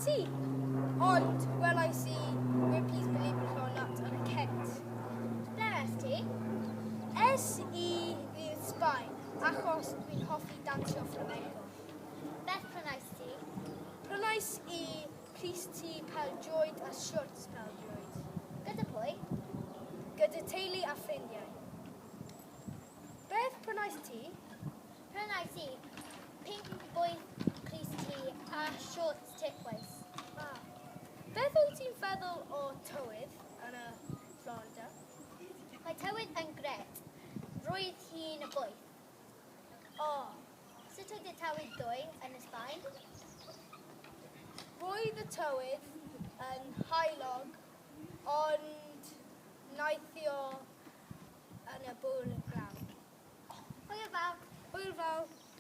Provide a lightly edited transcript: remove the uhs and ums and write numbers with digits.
ti? Ond welais i Ripley's Believe It or Not yn Kent. Ble es ti? Es i i'r Sbaen achos dwi'n hoffi dansio flamenco. Beth prynais ti? Prynais i crys T pêl-droed a siorts pêl-droed. Gyda pwy? Gyda teulu a ffrindiau. Beth prynais ti? Prynais i pink boeth crys T a shorts turquoise. Ah. Beth wyt ti'n feddwl o tywydd yn y Florida? Mae tywydd yn grêt. Roedd hi'n boeth. O, Sut oedd y tywydd ddoe yn y Sbaen? Roedd y tywydd yn heulog, ond wnaeth o yn y bwrw glaw. Hwyl fawr. Hwyl fawr.